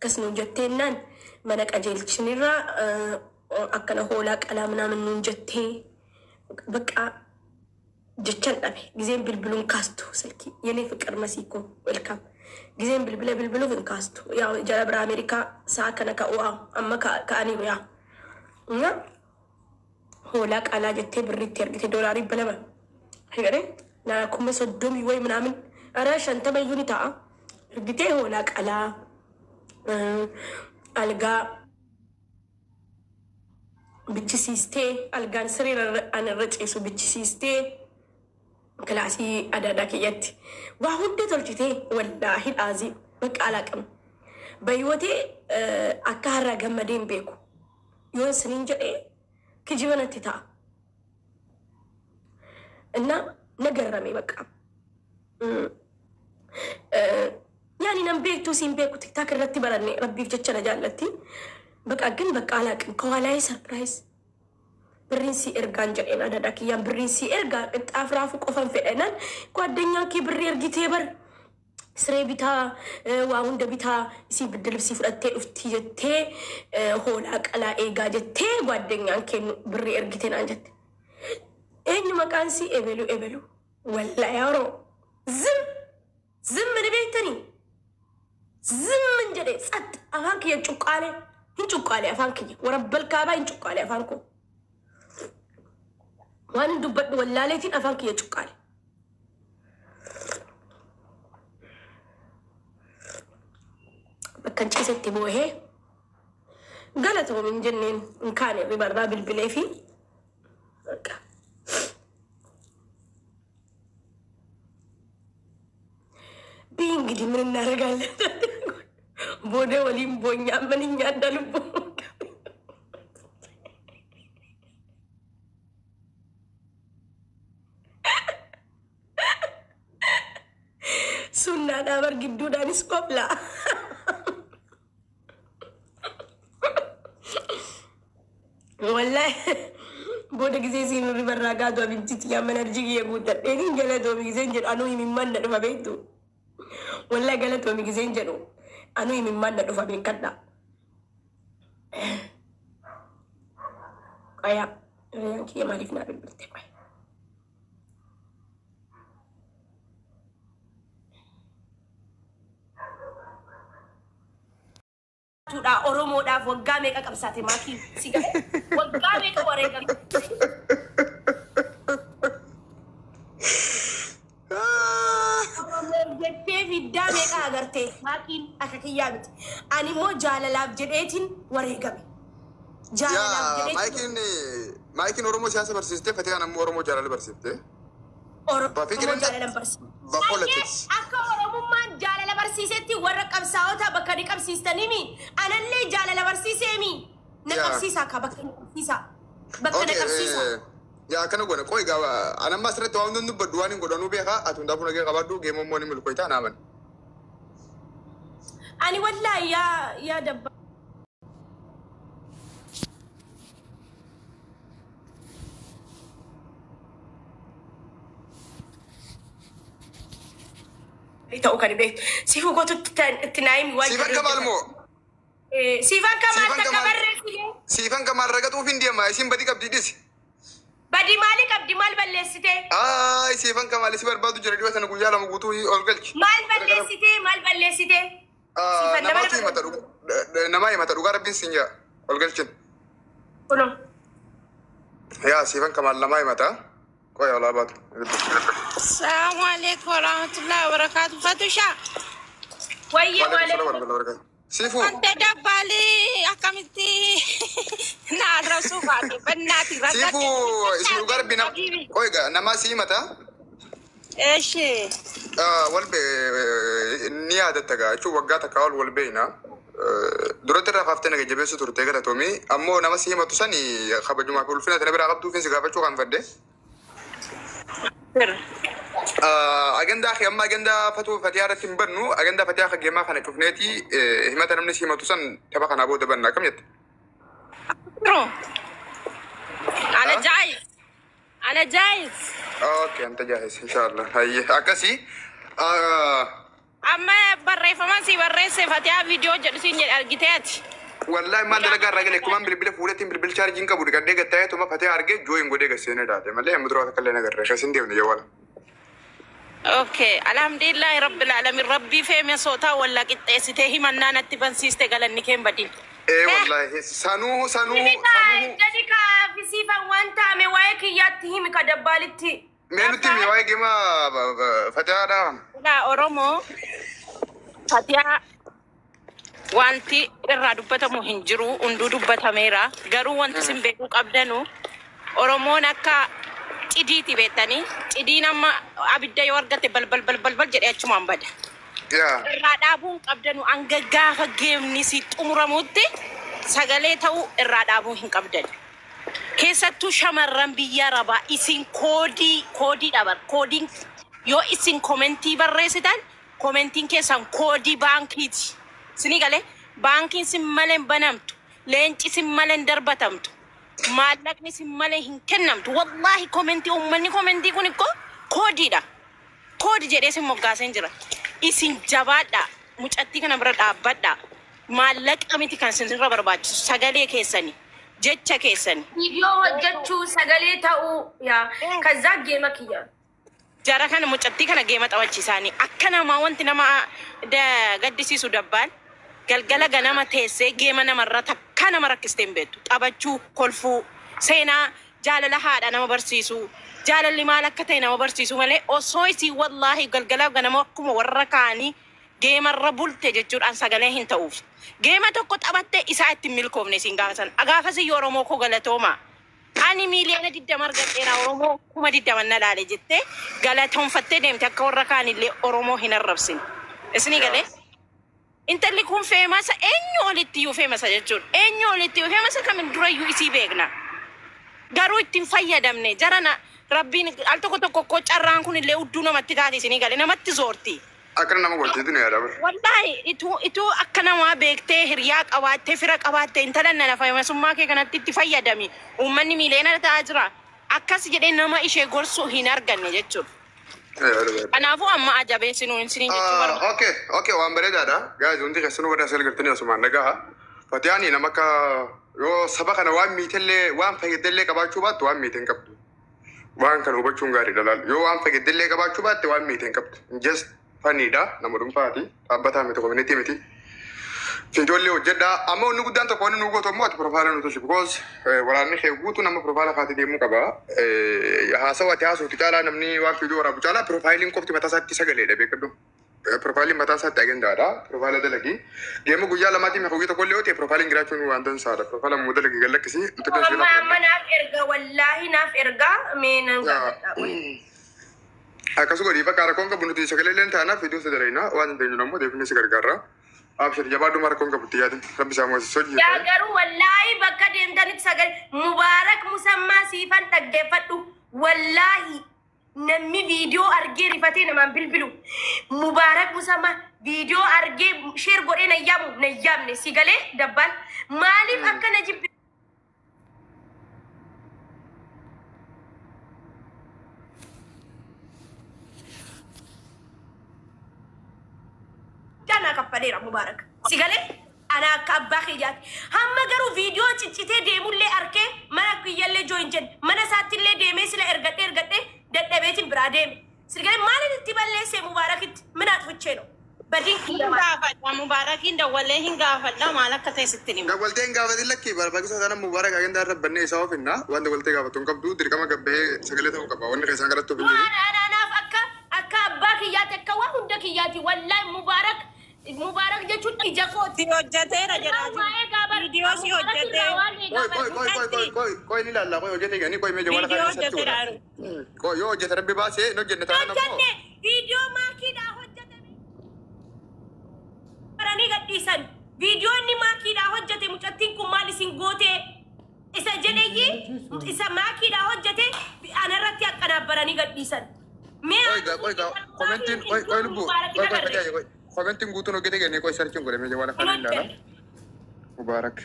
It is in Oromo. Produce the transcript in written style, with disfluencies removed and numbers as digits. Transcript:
Akkas nuun jetteennaan mana qajeelchinirraa akkana hoolaa qalaa ምናምን nuun jettee በቃ jechan dhabe. Gizeen bilbiluun kaastu silkii የኔ ፍቅር መሲኮ welcome. Gizeen bilbila bilbiluuf hin kaastu. Yaa jara bira Ameerikaa sa'a kana ka'uu amma ka'aniiru yaa. እና hoolaa qalaa jettee birriitti ergite doolaarii 200 jedhee naa 30,000 ወይ ምናምን ኧረ 50 iyyuu ni ta'a. Ergitee hoolaa qalaa algaa bichisiistee algaan siree an irra ciisu bichisiistee kilaasii adaadaa kiyyatti waa hunda tolchitee wallaahi dhaazii በቃ አላቅም በህይወቴ akka har'a gammadee hin beeku. Yoon isiniin jedhee kijiba natti ta'a. እና ነገረሜ በቃ yaani nan beektuu siin beeku TikTok irratti baranne rabbiif jecha na jaallatti. በቃ ግን በቃ አላቅም ከኋላዬ surprise birriin si ergaan jedheen adaadaa kiyyaan birriin si ergaa qixxaaf raafuu qofan fedhanaan ጓደኛን kee birrii ergitee bar siree bitaa waa hunda bitaa isii ብርድ ልብስ fudhattee dhufti jettee hoolaa qalaa eegaa jettee ጓደኛን kee birrii ergitee naan jette. Eenyu maqaan si ebelu ebelu wallaahi yeroo ዝም ዝም ni beektanii ዝም hin jedhe ጸጥ afaan kiyya cuqqaalee hin cuqqaalee afaan kiyya warabbal kaabaa hin cuqqaalee afaan koo waan hin dubbadhu wallaaleetiin afaan kiyya cuqqaale. Bakka hin ciisetti boohee galatoomi hin jenneen hin kaane ribarraa bilbilee fi በቃ bii እንግዲህ ምን እናደርጋለን? booda waliin boonyaa ምንኛ እንዳልቦ sunnaadhaa bar gidduudhaanis qofla. Wallahi booda gisee siin ribarraa gaatu abibtitti yaa mana arjii guuttadheen galatoomi giseen jedhu anuu himimmaan na dhufa beektu. Wallahi galatoomi giseen jedhu anuu himimmaan na dhufa beekadha. Qayaa hiriyaan kiyya maaliif naa bilbilte qoya. Tuudha Oromoodhaaf waggaa meeqa qabsaate maakiin si gahe waggaa meeqa wareegamte. Oromoof jettee fiddaa meeqa agarte maakiin akka kiyyaa miti. Ani immoo jaalalaaf jedheetiin wareegame. Jaalalaaf Yaa jedheetiin maayikiin maayikiin Oromoo siyaasa barsiistee Fatiyaan ammoo Oromoo jaalala barsiifte. Oromoo Bafikirin jaalala barsiise. በፖለቲክስ Akka Oromummaan jaalala barsiisetti warra qabsaa'ota bakka ni qabsiistanii anallee jaalala barsiiseemi. Na Yaa. qabsiisaa ka bakka na qabsiisaa. Bakka na Okay, qabsiisaa. yaa akkana goone qoy gaa an amma asirratti waan hundi dubbadhu waan hin godhanuu beekaa ati hundaafuu nagee qabaadhu geemmoo immoo ni milkooytaa naaman. Ani wallaahi yaa yaa dabba. Ta'uu kan beektu. Siifuu gootutti itti naayimi waan Siifan Kamaal moo? Siifan Kamaal Siifan takka Kamaal. barreessine. Siifan Kamaal ragaxuuf hin deema isin badii qabdi dhisi. Badii maalii qabdi maal balleessite? Aay Siifan Kamaal isi barbaadu jira dhiyoo sana guyyaa 2 guutuu ol galchi. Maal balleessite maal balleessite? Siifan nama Namaatu himata namaa himata dhugaa rabbiin siin jaa ol galchin. Kunoo. Yaa Siifan Kamaal namaa himata. Qoy olaa baatu. Assalamu alaikum warahmatullahi wabarakatuh. Fatusha, Wayyee Waalaikum waalaikum. salaam warahmatullahi wabarakatuh. Siifuu. wanta dabbalii akkamitti na arrabsuu baate bannaati Siifuu isin dhugaa rabbi nama qoy gaa namaa si himata. Eeshi. Wal ni yaadatta gaa jechuun waggaa takka ol wal beeyna. Duratti irraa kaaftee naga jabeessu turte galatoomii ammoo nama si himatu sani kabajumaa fi ulfina tana biraa qabduufin si gaafachuu kan fadde. Agandaa kee amma agandaa fatuu fatiyaa irratti hin bannu agandaa fatiyaa kan geemaa kana cufneeti himata namni si himatu san tapha kanaa booda banna akkam jette? Bro. أنا جايز. أنا جايز. Okay, أنت جاهز إن شاء الله. هيا akkasii. Amma barreeffaman si barreesse Fatihaa viidiyoo jedhu siin jedhe argitee ati. Wallahi maal dalagaa irraa gale kumaan bilbila fuudheetiin bilbil chaarjiin qabu dhiqadhee gattaa'ee tuma Fatihaa argee jooyin godhee gasseenee daate malee amma dura takka illee nagarre keessa hin deemne jawwaala. Okay, alhamdulillahi rabbil alamin rabbii feemesootaa walla qixxeessitee himannaa natti bansiiste galanni kee hin badin. Ee wallahi sanuu sanuu sanuu Jadi kaafisiifan waan taame waa'ee kiyyaatti himi ka dabbaalitti. Mee nutti himi waa'ee gima Fatihaadha. Egaa Oromoo Fatihaa wanti irraa dubbatamu hin jiru hunduu dubbatameera. Garuu wanti isin beekuu qabdanu Oromoon akka cidiiti beektanii cidiin amma abidda yoo argate balbal balbal bal jedhee achumaan bada. Yaa. Irraa dhaabuu hin qabdanu hanga gaafa geemni si xumuramutti sagalee ta'uu irraa dhaabuu hin qabdan. Keessattuu shamarran biyya Arabaa isin koodii koodii dhabar koodiin yoo isin komentii barreessitan komentiin keessan koodii baankiiti. Isinii galee baankiin sin malee hin banamtu leenci sin malee hin darbatamtu maallaqni sin malee hin kennamtu wallaahi komentii uummanni komentii kun ikkoo koodiidha. Koodi jedhee sin moggaaseen jira. Isin jabaadhaa. Mucattii kana bira dhaabbadhaa. Maallaqa miti kan isinirra barbaachisu sagalee keessani jecha keessani. Viidiyoo hojjechuu sagalee ta'uu yaa kazaa geema kiyya. Jara kana mucattii kana geema taphachiisaanii akka namaa wanti nama gaddisiisu dabbaan galgala ganama teessee geema namarra takka nama rakkistee hin beektu. Taphachuu, kolfuu, seenaa jaalala haadha nama barsiisuu, jaalalli maal akka ta'e nama barsiisuu malee osoo isii wallaahi galgala ganama akkuma warra kaanii geemarra bulte jechuudhaan sagalee hin ta'uuf. Geema tokko taphattee isaa ittiin milkoofne isiin gaafatan. Gaafasii Oromoo koo galatooma. Ani 20 miliyoona argadheera Oromoo 20,000 na laale jettee galatoonfattee deemte akka warra kaanillee Oromoo hin arrabsine. Isinii galee? Intalli kun feemasa eenyu olitti iyyuu feemasa jechuudha. Eenyu olitti iyyuu feemasa kamin durayyuu isii beekna. Garuu ittiin fayyadamne jarana rabbiin al tokko tokko koo carraan kun illee hudduu namatti taate isinii galee namatti zoorti. Akkana nama golti duniyaadha bara. Wallahi ituu akka namaa beektee hiriyaa qabaattee fira qabaattee intala nana feemasummaa kee kanatti itti fayyadami. Uummanni miiliyoona ta'aa jira. Akkas jedhee nama ishee gorsuu hin arganne jechuudha. Kanaafuu amma ajabeessinuu isiniin jechuu barbaada. Okay, waan bareedaadha. Guys, hundi keessanuu warra asii galtanii asumaan dhagaha. Fatihaani nama akka yoo saba kana waan miitellee waan fayyadallee qabaachuu baattu waan miite hin qabdu. Waan kana hubachuun gaariidha laal. Yoo waan fayyadallee qabaachuu baatte waan miite hin qabdu. Just faniidha nama dhuunfaati. Dhaabbataa miti community miti. Ijoollee hojjedhaa. Amma wanni guddaan tokko wanni nu gootu ammoo ati profile nu tolchi. Because waraanni kee guutuu nama profile kaatee deemuu qaba. Haasawa ati haasoftu caalaa namni waan viidiyoo waraabu caalaa profileiin qofti mataa isaatti sagaleedha beekadhu. Profileiin mataa isaatti agendaadha. Profile dalagi. Geema guyyaa lamaatiin guyyaa tokko illee yoo ta'e profileiin jiraachuun waan dansaadha. Profile ammoo dalagi gallakkisi. Nuti Amma amma naaf erga wallaahi naaf erga mee nan gaafadha. Akkas godhi bakka rakkoon qabu nuti sagalee illee taanaaf viidiyoo isa dalaginaa waan dandeenyu ammoo deebinee si gargaarra. Abshir jabaadhuma rakkoon qabu itti yaadin. Rabbi isaa moosisoo Yaa jira. garuu wallaahi bakka deemtanitti sagalee Mubaarak Musammaa siifan dhaggeeffadhu wallaahi namni viidiyoo argee rifatee namaan bilbilu Mubaarak Musammaa viidiyoo argee share godhee na yaamu na yaamne si galee dabbaan maaliif akka na jibbi Janaa kaffaleera Mubaarak. Si galee ana akka abbaa kiyyaati. Hamma garuu viidiyoo ciccitee deemullee arkee mana kiyyallee join jedhe mana isaattillee deemee sila ergadhee ergadhee dadhabeetiin biraa deeme. Si galee maaliin itti balleessee Mubaarakitti mina atfichee no. Badiin kiyya Hin maal? gaafadha Mubaarakiin dawwalee hin gaafadha maal akka ta'e sitti hima. Dawwaltee hin gaafatin lakkii barbaachisaa sana Mubaarak agendaa irra bannee isaa ofinna waan dawwaltee gaafatu hin qabdu dirqama gabbee sagalee ta'uu qaba wanni keessaan kadhattuuf hin jiru. Waan ana anaaf akka akka abbaa kiyyaati akka waan hunda kiyyaati wallaahi Mubaarak Mubaarak jechuun ija kooti. Si hojjeteera jedhaa jiru. Waa'ee gaabar Viidiyoo si hojjetee. Qoy qoy qoy qoy qoy qoy qoy ni ilaalla qoy hojjete gani qoy mee jawwaala Viidiyoo kana keessatti hojjeteera. godha. Qoy yoo hojjete rabbi baasee hin hojjenne taanaan ammoo. Hojjenne viidiyoo maakiidhaa hojjetame. Baranii gadhiisan viidiyoo inni maakiidhaa hojjete mucattiin kun maal isin goote isa jedheyyi isa maakiidhaa hojjete anarratti akkanaa gadhiisan. Mee Qoy gaa qoy gaa commentiin qoy qoy lubbu qoy qoy qoy commentiin guutuun hojjete gani qoy searchiin godhe mee jawwaala kana ilaala. Mubaarak.